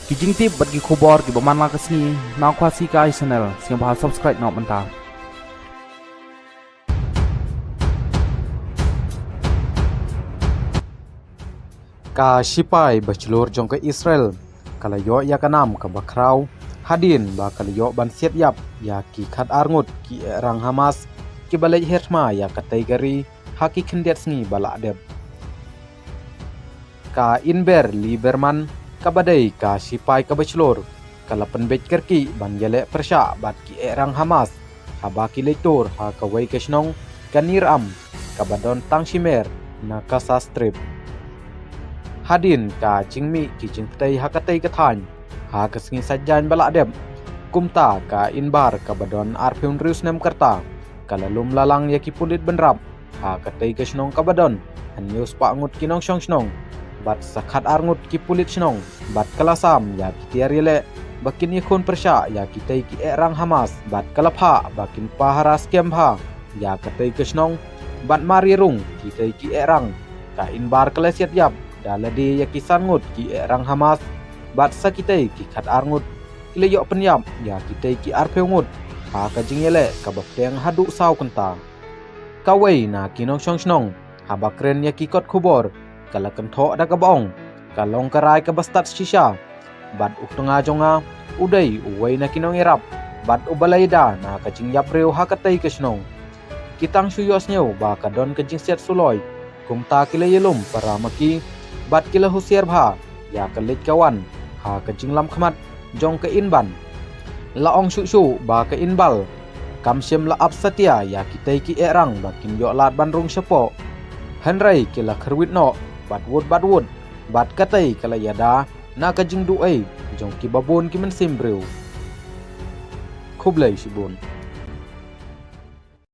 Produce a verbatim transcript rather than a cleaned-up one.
Ki jingtip bad ki khubor kiba man la ka sngi na Khasi Kai Channel, sngewbha subscribe noh mynta. Ka shipai ba shlur jong ka Israel ka la ïoh ïa ka nam kaba khraw hadien ba ka la ïoh ban siat ïap ïa ki khatar ngut ki ehrang Hamas kiba leit hiar thma ïa katei ka ri ha ki khyndiat sngi ba la dep. Ka Inber Lieberman kaba dei ka shipai kaba shlur ka la pynbeit kyrkieh ban ïaleh pyrshah bad ki ehrang Hamas haba ki leit tur ha kawei ka shnong ka Nir Am kaba don tang shimer na Gaza Strip. Hadien ka jingmih ki jingpyrthei ha katei ka thaiñ ha ka sngi Saitjaiñ ba la dep, kumta ka Inbar kaba don arphew hynriew snem ka rta ka la lum lalang ïa ki pulit bynrap ha katei ka shnong kaba don hynñiew spah ngut ki nongshong shnong bad sa khatar ngut ki pulit shnong bad ka la sam ïa ki tiar ïaleh ba kin ïakhun pyrshah ïa kitei ki ehrang Hamas bad ka la phah ba kin pahara skhem bha ïa katei ka shnong bad mar ïarung kitei ki ehrang. Ka Inbar ka la siat ïap da lade ïa ki san ngut ki ehrang Hamas bad sa kitei ki khatar ngut ki la ïoh pynïap ïa kitei ki arphew ngut ha ka jingïaleh kaba pdeng haduh saw kynta. Kawei na ki nongshong shnong haba kren ïa ki kot khubor ka la kynthoh da kaba ong ka long ka rai kaba stad shisha. Bad u tnga jong nga u dei uwei na ki nongïarap bad uba la ïada na ka jingïap briew ha katei ka shnong. Ki tang shu ïohsngew ba ka don ka jingsiat suloi, kumta ki la ïalum para ma ki bad ki la husiar bha ïa ka leit ka wan ha ka jinglam khmat jong ka Inbar. La ong shuh shuh ba ka Inbar kam shym la ap satia ïa kitei ki ehrang ba kin ïoh lad ban rung shapoh, hynrei ki la kyrwit noh bad wut bad wut bad katei ka la ïada na ka jingduh ei jong kiba bun ki mynsiem briew. Khublei shibun.